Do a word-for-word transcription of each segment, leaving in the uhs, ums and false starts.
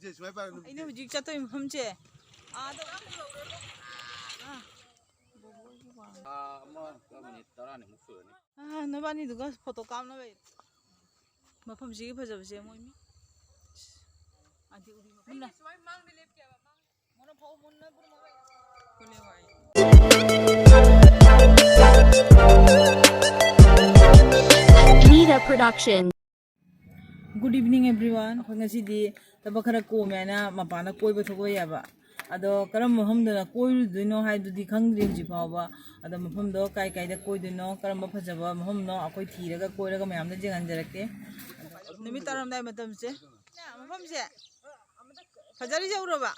ꯁꯦ, ꯁꯨꯃꯥꯏꯅ ꯄꯥꯏꯔꯒ ꯑꯗꯨꯝ ꯑꯩꯅ ꯍꯧꯖꯤꯛ ꯆꯠꯇꯣꯏ ꯃꯐꯝꯁꯦ ꯑꯥꯗ ꯑꯝꯇ ꯌꯧꯔꯒ, ꯑꯥ, ꯕꯣꯕꯣꯒꯤ ꯋꯥꯡ-, ꯊꯥ ꯑꯃꯒ ꯃꯤꯅꯤꯠ ꯇꯔꯥꯅꯤꯃꯨꯛ ꯁꯨꯔꯅꯤ꯫ ꯑꯥ, ꯅꯕꯥꯅꯤꯗꯨꯒ ꯐꯣꯇꯣ ꯀꯥꯞꯅꯕ ꯃꯐꯝꯁꯤꯒꯤ ꯐꯖꯕꯁꯦ ꯃꯣꯏ ꯃꯤ ꯑꯗꯤ ꯎꯔꯤ ꯃꯐꯝꯅ꯫ ꯁꯨꯃꯥꯏ ꯃꯥꯡꯗ ꯂꯦꯞꯀꯦꯕ, ꯃꯥꯡ-, ꯃꯣꯏꯅ ꯐꯧ ꯃꯨꯟꯅ ꯄꯨꯔꯝꯃꯒ꯫ Nida Production. Good evening everyone. ꯑꯩꯈꯣꯏ ꯉꯁꯤꯗꯤ ꯊꯕꯛ ꯈꯔ ꯀꯣꯝꯃꯦ ꯍꯥꯏꯅ ꯃꯄꯥꯟꯗ ꯀꯣꯏꯕ ꯊꯣꯛꯂꯛꯑꯦꯕ꯫ ꯑꯗꯣ ꯀꯔꯝꯕ ꯃꯐꯝꯗꯅ ꯀꯣꯏꯔꯨꯗꯣꯏꯅꯣ ꯍꯥꯏꯗꯨꯗꯤ ꯈꯪꯗ꯭ꯔꯤ ꯍꯧꯖꯤꯛ ꯐꯥꯎꯕ꯫ ꯑꯗꯣ ꯃꯐꯝꯗꯣ ꯀꯥꯏ ꯀꯥꯏꯗ ꯀꯣꯏꯗꯣꯏꯅꯣ, ꯀꯔꯝꯕ ꯐꯖꯕ ꯃꯐꯝꯅꯣ ꯑꯩꯈꯣꯏ ꯊꯤꯔꯒ ꯀꯣꯏꯔꯒ ꯃꯌꯥꯝꯗ ꯌꯦꯡꯍꯟꯖꯔꯛꯀꯦ꯫ ꯅꯨꯃꯤꯠ ꯇꯥꯔꯝꯗꯥꯏ ꯃꯇꯝꯁꯦ꯫ ꯃꯐꯝꯁꯦ ꯐꯖꯔꯤꯁꯦ ꯎꯔꯕ?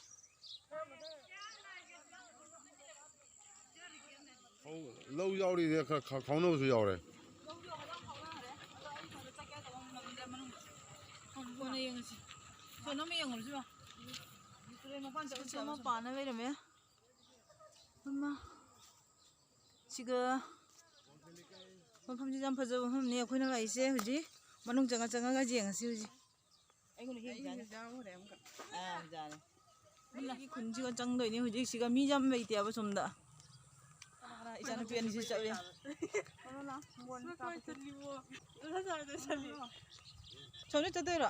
ꯂꯧ ꯌꯥꯎꯔꯤꯁꯦ ꯈꯔ ꯈ-, ꯈꯥꯎꯅꯕꯁꯨ ꯌꯥꯎꯔꯦ꯫ ꯀꯣꯟꯅ ꯌꯦꯡꯉꯁꯤ꯫ ꯁꯣꯝꯗ ꯑꯃ ꯌꯦꯡꯉꯨꯔꯁꯤꯔꯣ? ꯇꯨꯔꯦꯜ ꯃꯄꯥꯟ ꯆꯠꯂꯨꯁꯤ꯫ ꯑꯃ ꯄꯥꯟꯅ ꯂꯩꯔꯝꯃꯦ꯫ ꯑꯃ ꯁꯤꯒ ꯃꯐꯝꯁꯤ ꯌꯥꯝ ꯐꯖꯕ ꯃꯐꯝꯅꯤ꯫ ꯑꯩꯈꯣꯏꯅ ꯂꯥꯛꯏꯁꯦ ꯍꯧꯖꯤꯛ ꯃꯅꯨꯡ ꯆꯪꯉ ꯆꯪꯉꯒ ꯌꯦꯡꯉꯁꯤ ꯍꯧꯖꯤꯛ꯫ ꯑꯩꯉꯣꯟꯗ ꯍꯦꯛ ꯑꯩ ꯌꯥꯅꯤ꯫ ꯌꯥꯎꯈ꯭ꯔꯦ ꯑꯃꯨꯛꯀ꯫ ꯑꯥ, ꯌꯥꯅꯤ꯫ ꯑꯩꯒꯤ ꯈꯨꯟꯁꯤꯒ ꯆꯪꯗꯣꯏꯅꯤ ꯍꯧꯖꯤꯛꯁꯤꯒ꯫ ꯃꯤ ꯌꯥꯝ ꯂꯩꯇꯦꯕ ꯁꯣꯝꯗ꯫ ꯀꯅꯥ ꯀꯅꯥ? ꯏꯆꯥꯅꯨꯄꯤ ꯑꯅꯤꯁꯨ ꯆꯠꯂꯦ꯫ ꯁꯣꯝꯗ ꯆꯠꯇꯣꯏꯔꯣ?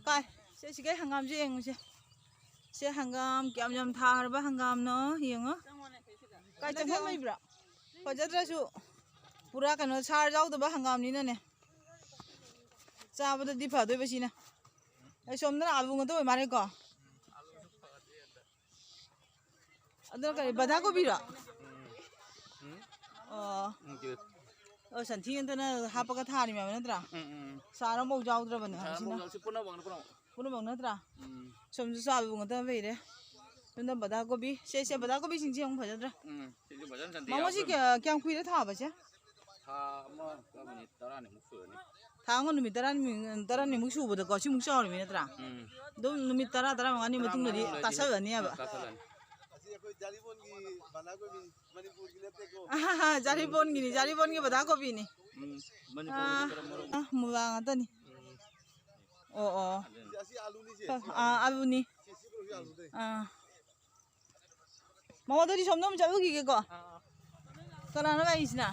ꯀꯥꯏ? ꯁꯦ, ꯁꯤꯒꯩ ꯍꯪꯒꯥꯝꯁꯦ ꯌꯦꯡꯉꯨꯁꯦ꯫ ꯁꯦ ꯍꯪꯒꯥꯝ ꯀꯌꯥꯝ ꯌꯥꯝ ꯊꯥꯈ꯭ꯔꯕ ꯍꯪꯒꯥꯝꯅꯣ ꯌꯦꯡꯉꯣ꯫ ꯀꯥꯏ ꯆꯪꯐꯝ ꯂꯩꯕ꯭ꯔꯥ? ꯐꯖꯗ꯭ꯔꯁꯨ ꯄꯨꯔꯥ ꯀꯩꯅꯣ, ꯁꯥꯔ ꯌꯥꯎꯗꯕ ꯍꯪꯒꯥꯝꯅꯤꯅꯅꯦ꯫ ꯆꯥꯕꯗꯗꯤ ꯐꯗꯣꯏꯕ ꯁꯤꯅ꯫ ꯑꯩ ꯁꯣꯝꯗꯅ ꯑꯥꯂꯨ ꯉꯥꯛꯇ ꯑꯣꯏ ꯃꯥꯜꯂꯦꯀꯣ꯫ ꯑꯗꯨꯅ ꯀꯔꯤ, ꯕꯟꯙꯥ ꯀꯣꯕꯤꯔꯣ? ꯎꯝ꯫ ꯑꯣ꯫ ꯎꯝ, ꯀꯤꯂꯣ꯫ ꯑꯣ, ꯁꯟꯊꯤ ꯉꯥꯛꯇꯅ ꯍꯥꯞꯄꯒ ꯊꯥꯔꯤꯃꯦꯕ ꯅꯠꯇ꯭ꯔꯥ? ꯎꯝ, ꯎꯝ, ꯎꯝ꯫ ꯁꯥꯔ ꯑꯃꯐꯥꯎ ꯌꯥꯎꯗ꯭ꯔꯕꯅꯦ ꯁꯥꯔ ꯍꯧꯖꯤꯛꯁꯤꯅ꯫ ꯑꯃꯐꯥꯎ ꯌꯥꯎ-, ꯁꯤ ꯄꯨꯝꯅꯃꯛꯅꯤ, ꯄꯨꯝꯅꯃꯛ꯫ ꯄꯨꯝꯅꯃꯛ ꯅꯠꯇ꯭ꯔꯥ? ꯎꯝ꯫ ꯁꯣꯝꯗꯁꯨ ꯑꯥꯂꯨ ꯉꯥꯛꯇ ꯂꯩꯔꯦ꯫ ꯁꯣꯝꯗ ꯕꯟꯙꯥ ꯀꯣꯕꯤ꯫ ꯁꯦ, ꯁꯦ, ꯕꯟꯙꯥ ꯀꯣꯕꯤꯁꯤꯡꯁꯦ ꯑꯃꯨꯛ ꯐꯖꯗ꯭ꯔꯥ? ꯎꯝ, ꯁꯤꯁꯨ ꯐꯖꯅ ꯁꯟꯊꯤ ꯃꯉꯣꯟꯁꯤ ꯌꯥꯎꯗ꯭ꯔꯕꯅꯤ꯫ ꯀꯌꯥ-, ꯀꯌꯥꯝ ꯀꯨꯏꯔꯦ ꯊꯥꯕꯁꯦ? ꯊꯥ ꯑꯃꯒ ꯃꯤꯅꯤꯠ ꯇꯔꯥꯅꯤꯃꯨꯛ ꯁꯨꯔꯅꯤ꯫ ꯊꯥ ꯑꯃꯒ ꯅꯨꯃꯤꯠ ꯇꯔꯥꯅꯤ, ꯇꯔꯥꯅꯤꯃꯨꯛ ꯁꯨꯕꯗꯀꯣ ꯁꯤꯃꯨꯛ ꯆꯥꯎꯔꯤꯃꯤ ꯅꯠꯇ꯭ꯔꯥ? ꯎꯝ꯫ ꯑꯗꯨꯝ ꯅꯨꯃꯤꯠ ꯇꯔꯥ, ꯇꯔꯥꯃꯉꯥꯅꯤ ꯇꯔꯥꯃꯉꯥ ꯃꯇꯨꯡꯗꯗꯤ ꯂꯩꯔꯗꯤ ꯇꯥꯁꯜꯂꯅꯤꯕ꯫ ꯇꯥꯁꯜꯂꯅꯤ꯫ ꯑꯁꯤ ꯑꯩꯈꯣꯏ ꯖꯥꯔꯤꯕꯣꯟꯒꯤ ꯕꯟꯙꯥ ꯀꯣꯕꯤꯅꯤ, ꯃꯅꯤꯄꯨꯔꯒꯤ ꯅꯠꯇꯦꯀꯣ꯫ ꯑꯍꯥꯍꯥ, ꯖꯥꯔꯤꯕꯣꯟꯒꯤꯅꯤ, ꯖꯥꯔꯤꯕꯣꯟꯒꯤ ꯕꯟꯙꯥ ꯀꯣꯕꯤꯅꯤ꯫ ꯎꯝ, ꯃꯅꯤꯄꯨꯔꯒꯤꯗꯤ ꯑꯥ, ꯀꯔꯝꯕꯅꯣ? ꯑꯥ, ꯃꯨꯂꯥ ꯉꯥꯛꯇꯅꯤ꯫ ꯎꯝ꯫ ꯑꯣ, ꯑꯣ꯫ ꯑꯥ, ꯑꯥꯂꯨꯅꯤ꯫ ꯑꯥ꯫ ꯃꯉꯣꯟꯗꯗꯤ ꯁꯣꯝꯗ ꯑꯃꯨꯛ ꯆꯠꯂꯨꯈꯤꯒꯦꯀꯣ꯫ ꯀꯅꯥꯅꯣ ꯂꯥꯛꯏꯁꯤꯅ?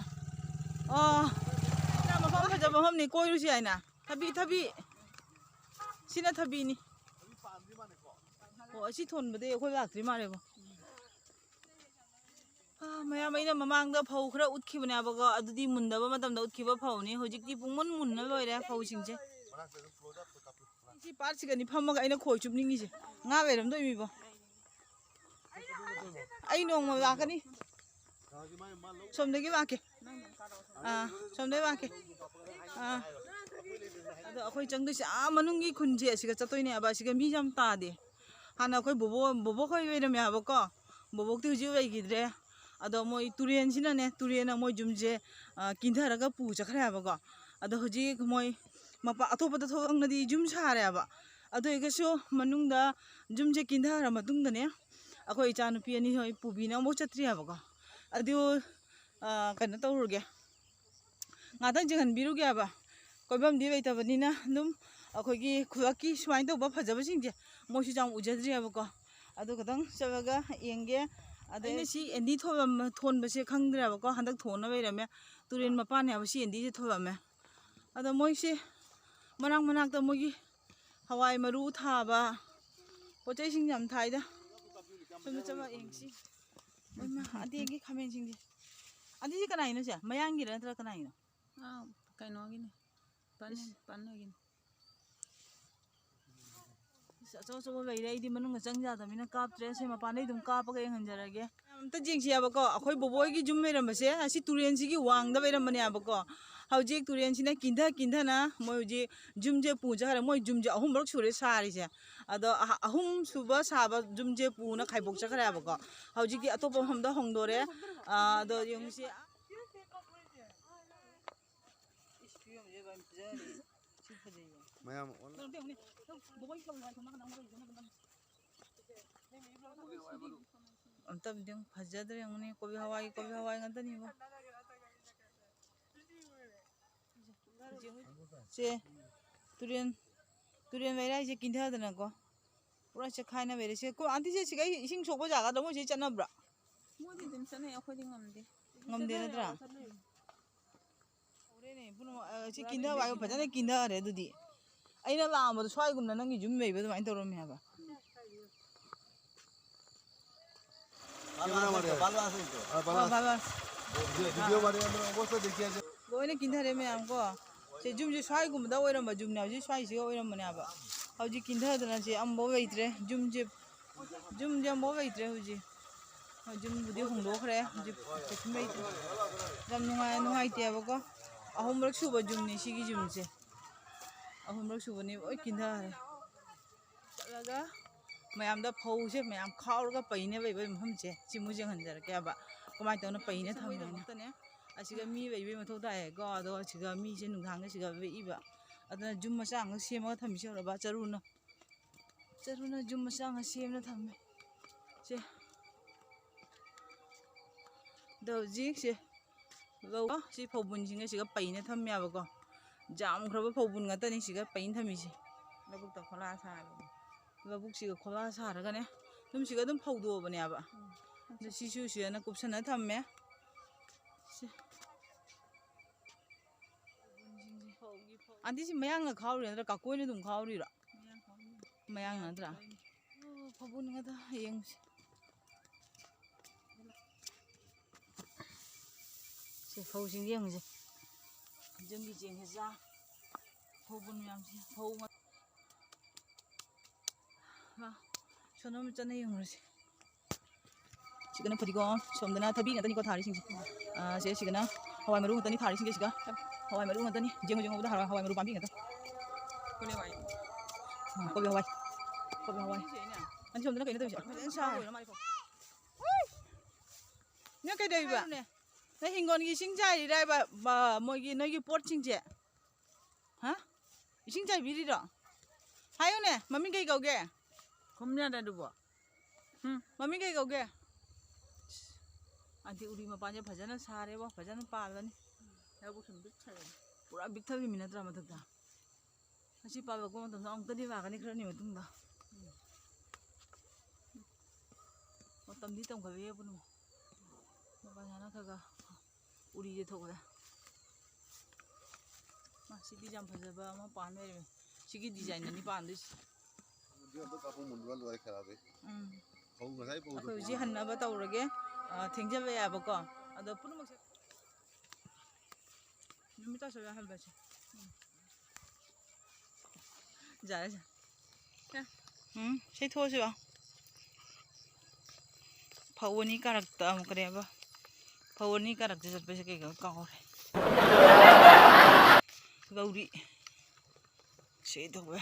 ꯑꯣ, ꯁꯤꯅ ꯃꯐꯝ ꯐꯖꯕ ꯃꯐꯝꯅꯤ, ꯀꯣꯏꯔꯨꯁꯤ ꯍꯥꯏꯅ꯫ ꯊꯕꯤ, ꯊꯕꯤ꯫ ꯁꯤꯅ ꯊꯕꯤꯅꯤ꯫ ꯑꯣ, ꯑꯁꯤ ꯊꯣꯟꯕꯗꯩ ꯑꯩꯈꯣꯏ ꯂꯥꯛꯇ꯭ꯔꯤ ꯃꯥꯜꯂꯦꯕꯣ꯫ ꯑꯥ, ꯃꯌꯥꯝ, ꯑꯩꯅ ꯃꯃꯥꯡꯗ ꯐꯧ ꯈꯔ ꯎꯠꯈꯤꯕꯅꯦꯕꯀꯣ, ꯑꯗꯨꯗꯤ ꯃꯨꯟꯗꯕ ꯃꯇꯝꯗ ꯎꯠꯈꯤꯕ ꯐꯧꯅꯤ꯫ ꯍꯧꯖꯤꯛꯇꯤ ꯄꯨꯡꯃꯨꯟ ꯃꯨꯟꯅ ꯂꯣꯏꯔꯦ ꯐꯧꯁꯤꯡꯁꯦ꯫ ꯁꯤ ꯄꯥꯠꯁꯤꯒꯅꯤ ꯐꯝꯃꯒ ꯑꯩꯅ ꯈꯣꯏ ꯆꯨꯞꯅꯤꯡꯉꯤꯁꯦ꯫ ꯉꯥ ꯂꯩꯔꯝꯗꯣꯏꯃꯤꯕꯣ꯫ ꯑꯩ ꯅꯣꯡꯃ ꯂꯥꯛꯀꯅꯤ꯫ ꯁꯣꯝꯗꯒꯤ ꯂꯥꯛꯀꯦ꯫ ꯑꯥ, ꯁꯣꯝꯗꯒꯤ ꯂꯥꯛꯀꯦ꯫ ꯑꯥ꯫ ꯑꯗꯣ ꯑꯩꯈꯣꯏ ꯆꯪꯗꯣꯏꯁꯦ ꯑꯥ ꯃꯅꯨꯡꯒꯤ ꯈꯨꯟꯁꯦ ꯑꯁꯤꯒ ꯆꯠꯇꯣꯏꯅꯦꯕ꯫ ꯑꯁꯤꯒ ꯃꯤ ꯌꯥꯝ ꯇꯥꯗꯦ꯫ ꯍꯥꯟꯅ ꯑꯩꯈꯣꯏ ꯕꯣꯕꯣ, ꯕꯣꯕꯣ ꯈꯣꯏ ꯑꯣꯏꯔꯝꯃꯦ ꯍꯥꯏꯕꯀꯣ꯫ ꯕꯣꯕꯣꯛꯇꯤ ꯍꯧꯖꯤꯛ ꯂꯩꯈꯤꯗ꯭ꯔꯦ꯫ ꯑꯗꯣ ꯃꯣꯏ ꯇꯨꯔꯦꯟꯁꯤꯅꯅꯦ, ꯇꯨꯔꯦꯟꯅ ꯃꯣꯏ ꯌꯨꯝꯁꯦ, ꯑ, ꯀꯤꯟꯊꯔꯒ ꯄꯨ ꯆꯠꯈ꯭ꯔꯦ ꯍꯥꯏꯕꯀꯣ꯫ ꯑꯗꯣ ꯍꯧꯖꯤꯛ ꯃꯣꯏ ꯃꯄꯥ ꯑꯇꯣꯞꯄꯗ ꯊꯣꯛꯂꯛꯅꯗꯤ ꯌꯨꯝ ꯁꯥꯔꯦꯕ꯫ ꯑꯗꯨ ꯑꯣꯏꯔꯒꯁꯨ ꯃꯅꯨꯡꯗ ꯌꯨꯝꯁꯦ ꯀꯤꯟꯊꯈ꯭ꯔ ꯃꯇꯨꯡꯗꯅꯦ, ꯑꯩꯈꯣꯏ ꯏꯆꯥꯅꯨꯄꯤ ꯑꯅꯤ ꯍꯣꯏ ꯄꯨꯕꯤꯅ ꯑꯃꯨꯛ ꯆꯠꯇ꯭ꯔꯤ ꯍꯥꯏꯕꯀꯣ꯫ ꯑꯗꯨ, ꯑ, ꯀꯩꯅꯣ ꯇꯧꯔꯨꯔꯒꯦ꯫ ꯉꯥꯛꯇꯪ ꯌꯦꯡꯍꯟꯕꯤꯔꯨꯒꯦ ꯍꯥꯏꯕ꯫ ꯀꯣꯏꯐꯝꯗꯤ ꯂꯩꯇꯕꯅꯤꯅ ꯑꯗꯨꯝ ꯑꯩꯈꯣꯏꯒꯤ ꯈꯨꯂꯛꯀꯤ ꯁꯨꯃꯥꯏꯅ ꯇꯧꯕ ꯐꯖꯕꯁꯤꯡꯁꯦ ꯃꯣꯏꯁꯨ ꯌꯥꯝ ꯎꯖꯗ꯭ꯔꯤꯑꯕꯀꯣ꯫ ꯑꯗꯨ ꯈꯇꯪ ꯆꯠꯂꯒ ꯌꯦꯡꯒꯦ꯫ ꯑꯗꯩ ꯑꯩꯅ ꯁꯤ ꯑꯦꯟꯗꯤ ꯊꯣꯟꯕꯁꯦ ꯈꯪꯗ꯭ꯔꯦꯕꯀꯣ, ꯍꯟꯗꯛ ꯊꯣꯟꯅ ꯂꯩꯔꯝꯃꯦ꯫ ꯇꯨꯔꯦꯟ ꯃꯄꯥꯟꯅꯦ ꯍꯥꯏꯕ ꯁꯤ ꯑꯦꯟꯗꯤꯁꯦ ꯊꯣꯜꯂꯝꯃꯦ꯫ ꯑꯗꯣ ꯃꯣꯏꯁꯦ ꯃꯅꯥꯛ ꯃꯅꯥꯛꯇ ꯃꯣꯏꯒꯤ ꯍꯋꯥꯏ ꯃꯔꯨ ꯊꯥꯕ ꯄꯣꯠ ꯆꯩꯁꯤꯡ ꯌꯥꯝ ꯊꯥꯏꯗ꯫ ꯁꯣꯝꯗ ꯆꯪꯉꯛ ꯌꯦꯡꯁꯤ꯫ ꯏꯃꯥ, ꯑꯗꯒꯤ ꯈꯥꯃꯦꯟꯁꯤꯡꯁꯦ꯫ ꯑꯗꯨꯗꯤ ꯀꯅꯥꯒꯤꯅꯣ ꯁꯦ? ꯃꯌꯥꯡꯒꯤꯔ ꯅꯠꯇ꯭ꯔꯒ ꯀꯅꯥꯒꯤꯅꯣ? ꯑꯥ, ꯀꯩꯅꯣꯒꯤꯅꯤ꯫ ꯄꯟ-, ꯏꯁ꯫ ꯄꯟꯅꯒꯤꯅꯤ꯫ ꯏꯁ, ꯑꯆꯧ ꯑꯆꯧꯕ ꯂꯩꯔꯦ꯫ ꯑꯩꯗꯤ ꯃꯅꯨꯡꯗ ꯆꯪ ꯌꯥꯗꯕꯅꯤꯅ ꯀꯥꯞꯇ꯭ꯔꯦ꯫ ꯁꯦ ꯃꯄꯥꯟꯗꯩ ꯑꯗꯨꯝ ꯀꯥꯞꯄꯒ ꯌꯦꯡꯍꯟꯖꯔꯒꯦ꯫ ꯑꯝꯇ ꯌꯦꯡꯁꯤ ꯍꯥꯏꯕꯀꯣ꯫ ꯑꯩꯈꯣꯏ ꯕꯣꯕꯣꯏꯒꯤ ꯌꯨꯝ ꯂꯩꯔꯝꯕꯁꯦ ꯑꯁꯤ ꯇꯨꯔꯦꯟꯁꯤꯒꯤ ꯋꯥꯡꯗ ꯂꯩꯔꯝꯕꯅꯦ ꯍꯥꯏꯕꯀꯣ꯫ ꯍꯧꯖꯤꯛ ꯇꯨꯔꯦꯟꯁꯤꯅ ꯀꯤꯟꯊ ꯀꯤꯟꯊꯅ ꯃꯣꯏ ꯍꯧꯖꯤꯛ ꯌꯨꯝꯁꯦ ꯄꯨꯖꯈ꯭ꯔꯦ꯫ ꯃꯣꯏ ꯌꯨꯝꯁꯦ ꯑꯍꯨꯝꯔꯛ ꯁꯨꯔꯦ ꯁꯥꯔꯤꯁꯦ꯫ ꯑꯗꯣ ꯑꯍ-, ꯑꯍꯨꯝ ꯁꯨꯕ ꯁꯥꯕ ꯌꯨꯝꯁꯦ ꯄꯨꯅ ꯈꯥꯏꯕꯣꯛꯆꯈ꯭ꯔꯦ ꯍꯥꯏꯕꯀꯣ꯫ ꯍꯧꯖꯤꯛꯇꯤ ꯑꯇꯣꯞꯄ ꯃꯐꯝꯗ ꯍꯣꯡꯗꯣꯔꯦ꯫ ꯑꯥ, ꯑꯗꯣ ꯌꯦꯡꯁꯤ꯫ ꯏꯁ, ꯐꯤꯕꯝꯁꯦ ꯌꯥꯝ ꯐꯖꯔꯦ꯫ ꯁꯤ ꯐꯖꯩꯌꯦ꯫ ꯃꯌꯥꯝ ꯑꯣꯟ- ꯅꯪ ꯑꯝꯇ ꯌꯦꯡꯉꯨꯅꯦ꯫ ꯅꯪ ꯕꯣꯕꯣꯏ ꯀꯧꯔꯣ ꯍꯥꯏ, ꯁꯣꯝ ꯅꯥꯀꯟꯗ ꯑꯃ ꯂꯩꯔꯤꯁꯦ, ꯅꯪ ꯑꯝꯇ ꯑꯝꯇ ꯑꯝꯇ ꯌꯦꯡꯉꯨ, ꯐꯖꯗ꯭ꯔꯥ ꯌꯦꯡꯉꯨꯅꯦ꯫ ꯀꯣꯕꯤ ꯍꯋꯥꯏ, ꯀꯣꯕꯤ ꯍꯋꯥꯏ ꯉꯥꯛꯇꯅꯤꯕꯣ꯫ ꯁꯦ, ꯇꯨꯔꯦꯟ ꯇꯨꯔꯦꯜ ꯃꯌꯥꯏꯁꯦ ꯀꯤꯟꯊꯗꯅꯀꯣ꯫ ꯄꯨꯔꯥ ꯆꯦꯛꯈꯥꯏꯅ ꯂꯩꯔꯦ꯫ ꯁꯤ ꯀꯣ-, ꯑꯥꯟꯇꯤ, ꯁꯤ ꯁꯤꯒ ꯏꯁꯤꯡ ꯁꯣꯛꯄ ꯖꯒꯥꯗ ꯃꯣꯏ ꯁꯤ ꯆꯠꯅꯕ꯭ꯔꯥ? ꯃꯣꯏꯗꯤ ꯑꯗꯨꯝ ꯆꯠꯅꯩ, ꯑꯩꯈꯣꯏꯗꯤ ꯉꯝꯗꯦ꯫ ꯉꯝꯗꯦ ꯅꯠꯇ꯭ꯔꯥ? ꯍꯧꯔꯦꯅꯦ, ꯄꯨꯝꯅꯃꯛ, ꯑ, ꯁꯤ ꯀꯤꯟꯊꯕ ꯍꯥꯏꯕ ꯐꯖꯅ ꯀꯤꯟꯊꯔꯦ ꯑꯗꯨꯗꯤ꯫ ꯑꯩꯅ ꯂꯥꯛꯑꯝꯕꯗꯣ ꯁ꯭ꯋꯥꯏꯒꯨꯝꯅ ꯅꯪꯒꯤ ꯌꯨꯝ ꯂꯩꯕ ꯑꯗꯨꯃꯥꯏꯅ ꯇꯧꯔꯝꯃꯦ ꯍꯥꯏꯕ꯫ ভালো আছেন তো? ভালো আছেন তো? হ্যাঁ, ভালো আছি। ভালো আছি। যে ভিডিও বানিয়ে আমরা অবস্থা দেখি আছে। ꯂꯣꯏꯅ ꯀꯤꯟꯊꯔꯦ ꯃꯌꯥꯝ ꯀꯣ꯫ ꯁꯦ ꯌꯨꯝꯁꯦ ꯁ꯭ꯋꯥꯏꯒꯨꯝꯕꯗ ꯑꯣꯏꯔꯝꯕ ꯌꯨꯝꯅꯦ ꯍꯥꯏꯕ, ꯁꯤ ꯁ꯭ꯋꯥꯏꯁꯤꯒ ꯑꯣꯏꯔꯝꯕꯅꯦ ꯍꯥꯏꯕ꯫ ꯍꯧꯖꯤꯛ ꯀꯤꯟꯊꯗꯅ ꯁꯦ ꯑꯃꯐꯥꯎ ꯂꯩꯇ꯭ꯔꯦ꯫ ꯌꯨꯝꯁꯦ, ꯌꯨꯝꯁꯦ ꯑꯃꯐꯥꯎ ꯂꯩꯇ꯭ꯔꯦ ꯍꯧꯖꯤꯛ꯫ ꯍꯣꯏ, ꯌꯨꯝꯕꯨꯗꯤ ꯍꯣꯡꯗꯣꯛꯈ꯭ꯔꯦ ꯍꯧꯖꯤꯛ, ꯀꯩꯁꯨꯝ ꯂꯩꯇ꯭ꯔꯦ꯫ ꯌꯥꯝ ꯅꯨꯡꯉꯥꯏ-, ꯅꯨꯡꯉꯥꯏꯇꯦꯕꯀꯣ꯫ ꯑꯍꯨꯝꯔꯛ ꯁꯨꯕ ꯌꯨꯝꯅꯤ ꯁꯤꯒꯤ ꯌꯨꯝꯁꯦ꯫ ꯑꯍꯨꯝꯔꯛ ꯁꯨꯕꯅꯤ, ꯂꯣꯏ ꯀꯤꯟꯊꯔꯦ꯫ ꯆꯠꯂꯒ ꯃꯌꯥꯝꯗ ꯐꯧꯁꯦ ꯃꯌꯥꯝ ꯈꯥꯎꯔꯒ ꯄꯩꯅꯦꯕ ꯂꯩꯕ ꯃꯐꯝꯁꯦ꯫ ꯁꯤ ꯃꯣꯏꯁꯦ ꯌꯦꯡꯍꯟꯖꯔꯛꯀꯦꯕ꯫ ꯀꯃꯥꯏꯅ ꯇꯧꯅ ꯄꯩꯅꯦ ꯊꯝꯃꯤꯅꯣ꯫ ꯑꯁꯤꯒ ꯃꯤ ꯂꯩꯕꯩ ꯃꯊꯧ ꯇꯥꯏꯌꯦꯀꯣ꯫ ꯑꯗꯣ ꯑꯁꯤꯒ ꯃꯤꯁꯦ ꯅꯨꯡꯗꯥꯡꯗ ꯁꯤꯒ ꯂꯦꯛꯏꯕ꯫ ꯑꯗꯨꯅ ꯌꯨꯝ ꯃꯆꯥ ꯑꯃꯒ ꯁꯦꯝꯃꯒ ꯊꯝꯃꯤꯁꯦ ꯎꯔꯕ? ꯆꯔꯨꯅ, ꯆꯔꯨꯅ ꯌꯨꯝ ꯃꯆꯥ ꯑꯃ ꯁꯦꯝꯅ ꯊꯝꯃꯦ꯫ ꯁꯦ꯫ ꯑꯗꯣ ꯍꯧꯖꯤꯛꯁꯦ ꯂꯧ, ꯁꯤ ꯐꯧꯕꯨꯟꯁꯤꯡꯁꯦ ꯁꯤꯒ ꯄꯩꯅ ꯊꯝꯃꯦꯕꯀꯣ꯫ ꯌꯥꯝꯈ꯭ꯔꯕ ꯐꯧꯕꯨꯟ ꯉꯥꯛꯇꯅꯤ ꯁꯤꯒ ꯄꯩꯅ ꯊꯝꯃꯤꯁꯦ꯫ ꯂꯧꯕꯨꯛꯇ ꯈꯣꯂꯥ ꯁꯥꯔꯕꯅꯤ꯫ ꯂꯧꯕꯨꯛꯁꯤꯒ ꯈꯣꯂꯥ ꯁꯥꯔꯒꯅꯦ ꯑꯗꯨꯝ ꯁꯤꯒ ꯑꯗꯨꯝ ꯐꯧꯗꯣꯛꯑꯕꯅꯦꯕ꯫ ꯎꯝ꯫ ꯑꯗꯣ ꯁꯤꯁꯨ ꯁꯤꯗꯅ ꯀꯨꯞꯁꯟꯅ ꯊꯝꯃꯦ꯫ ꯁꯤ꯫ ꯐꯧꯒꯤ ꯐꯧ꯫ ꯑꯟꯇꯤ, ꯁꯤ ꯃꯌꯥꯡꯅ ꯈꯥꯎꯔꯤꯔꯥ ꯅꯠꯇ꯭ꯔ ꯀꯥꯀꯣꯏꯅ ꯑꯗꯨꯝ ꯈꯥꯎꯔꯤꯔꯣ? ꯃꯌꯥꯡ ꯈꯥꯎꯔꯤ꯫ ꯃꯌꯥꯡ ꯅꯠꯇ꯭ꯔꯥ? ꯑꯣ, ꯐꯧꯕꯨꯟ ꯉꯥꯛꯇ ꯌꯦꯡꯉꯨꯁꯦ꯫ ꯁꯦ, ꯐꯧꯁꯤꯡꯁꯦ ꯌꯦꯡꯉꯨꯁꯦ꯫ ꯌꯨꯝꯒꯤ ꯆꯦꯡꯁꯦ ꯆꯥ꯫ ꯐꯧꯕꯨꯟ ꯃꯌꯥꯝꯁꯦ, ꯐꯧ ꯉꯥꯛ-, ꯃꯥ, ꯁꯣꯝꯗ ꯑꯃ ꯆꯠꯅ ꯌꯦꯡꯉꯨꯔꯁꯤ꯫ ꯁꯤꯗꯅ ꯐꯗꯤꯒꯣꯝ, ꯁꯣꯝꯗꯅ ꯊꯕꯤ ꯉꯥꯛꯇꯅꯤꯀꯣ ꯊꯥꯔꯤꯁꯤꯡꯁꯦ꯫ ꯑꯥ, ꯁꯦ, ꯁꯤꯗꯅ ꯍꯋꯥꯏ ꯃꯔꯨ ꯉꯥꯛꯇꯅꯤ ꯊꯥꯔꯤꯁꯤꯡꯁꯦ ꯁꯤꯒ꯫ ꯍꯋꯥꯏ ꯃꯔꯨ ꯉꯥꯛꯇꯅꯤ, ꯖꯦꯡꯉꯨ ꯖꯦꯡꯉꯨꯕꯗ ꯍꯋꯥꯏ, ꯍꯋꯥꯏ ꯃꯔꯨ ꯄꯥꯝꯕꯤ ꯉꯥꯛꯇ꯫ ꯀꯣꯂꯤ ꯍꯋꯥꯏ꯫ ꯑꯥ, ꯀꯣꯕꯤ ꯍꯋꯥꯏ꯫ ꯀꯣꯕꯤ ꯍꯋꯥꯏ꯫ ꯑꯅꯤ ꯁꯣꯝꯗꯅ ꯀꯩꯅꯣ ꯇꯧꯔꯤꯁꯦ? ꯐꯖꯅ ꯁꯥꯔꯦ꯫ ꯅꯪ ꯀꯩꯗꯧꯔꯤꯕ? ꯅꯪ ꯍꯤꯡꯒꯣꯜꯒꯤ ꯏꯁꯤꯡ ꯆꯥꯏꯔꯤꯔꯥ ꯍꯥꯏꯕ, ꯃ-, ꯃꯣꯏꯒꯤ, ꯅꯣꯏꯒꯤ ꯄꯣꯠꯁꯤꯡꯁꯦ? ꯍꯥ? ꯏꯁꯤꯡ ꯆꯥꯏꯕꯤꯔꯤꯔꯣ? ꯍꯥꯏꯌꯨꯅꯦ, ꯃꯃꯤꯡ ꯀꯩ ꯀꯧꯒꯦ? ꯈꯨꯝ ꯌꯥꯗꯦ ꯑꯗꯨꯕꯣ꯫ ꯎꯝ꯫ ꯃꯃꯤꯡ ꯀꯩ ꯀꯧꯒꯦ? ꯑꯗꯤ ꯎꯔꯤ ꯃꯄꯥꯟꯁꯦ ꯐꯖꯅ ꯁꯥꯔꯦꯕꯣ, ꯐꯖꯅ ꯄꯥꯜꯂꯅꯤ꯫ ꯂꯧꯕꯨꯛꯁꯤꯡ ꯄꯤꯛ ꯊꯜꯂꯦ꯫ ꯄꯨꯔꯥ ꯄꯤꯛ ꯊꯜꯂꯤꯃꯤ ꯅꯠꯇ꯭ꯔꯥ ꯃꯊꯛꯇ? ꯉꯁꯤ ꯄꯥꯜꯂꯛꯄ ꯃꯇꯝꯗ ꯑꯃꯨꯛꯇꯗꯤ ꯂꯥꯛꯀꯅꯤ, ꯈꯔꯅꯤ ꯃꯇꯨꯡꯗ꯫ ꯃꯇꯝꯗꯤ ꯇꯝꯈꯠꯂꯛꯑꯦ ꯄꯨꯝꯅꯃꯛ꯫ ꯃꯄꯥꯟ ꯁꯥꯅ ꯈꯔ ꯈꯔ ꯎꯔꯤꯁꯦ ꯊꯣꯛꯄꯗ꯫ ꯃꯥ ꯁꯤꯗꯤ ꯌꯥꯝ ꯐꯖꯕ ꯑꯃ ꯄꯥꯟ ꯂꯩꯔꯝꯃꯦ꯫ ꯁꯤꯒꯤ design ꯑꯅꯤ ꯄꯥꯟꯗꯣꯏꯁꯦ꯫ ꯑꯗꯨ ꯑꯝꯇ ꯀꯥꯞꯄ ꯃꯨꯟꯕ ꯂꯣꯏꯔꯦ ꯈꯔꯗꯤ꯫ ꯎꯝ꯫ ꯐꯧ ꯉꯁꯥꯏ ꯐꯧꯗꯣ ꯑꯩꯈꯣꯏ ꯍꯧꯖꯤꯛ ꯍꯟꯅꯕ ꯇꯧꯔꯒꯦ꯫ ꯑ, ꯊꯦꯡꯖꯕ ꯌꯥꯕꯀꯣ꯫ ꯑꯗꯣ ꯄꯨꯝꯅꯃꯛꯁꯦ ꯅꯨꯃꯤꯠ ꯇꯥꯁꯜꯂ ꯍꯟꯕꯁꯦ꯫ ꯎꯝ꯫ ꯌꯥꯔꯦ, ꯌꯥꯔꯦ꯫ ꯎꯝ, ꯁꯤ ꯊꯣꯛꯑꯁꯤꯔꯣ? ꯐꯧ ꯑꯅꯤ ꯀꯥꯔꯛꯇ ꯑꯃꯨꯛ ꯀꯔꯤ ꯍꯥꯏꯕ? ꯐꯧ ꯑꯅꯤ ꯀꯥꯔꯛꯇ ꯆꯠꯄꯁꯦ ꯀꯩ ꯀꯩꯅꯣ ꯀꯥꯎꯔꯦ꯫ ꯂꯧꯔꯤ꯫ ꯁꯤ ꯇꯧꯋꯦ꯫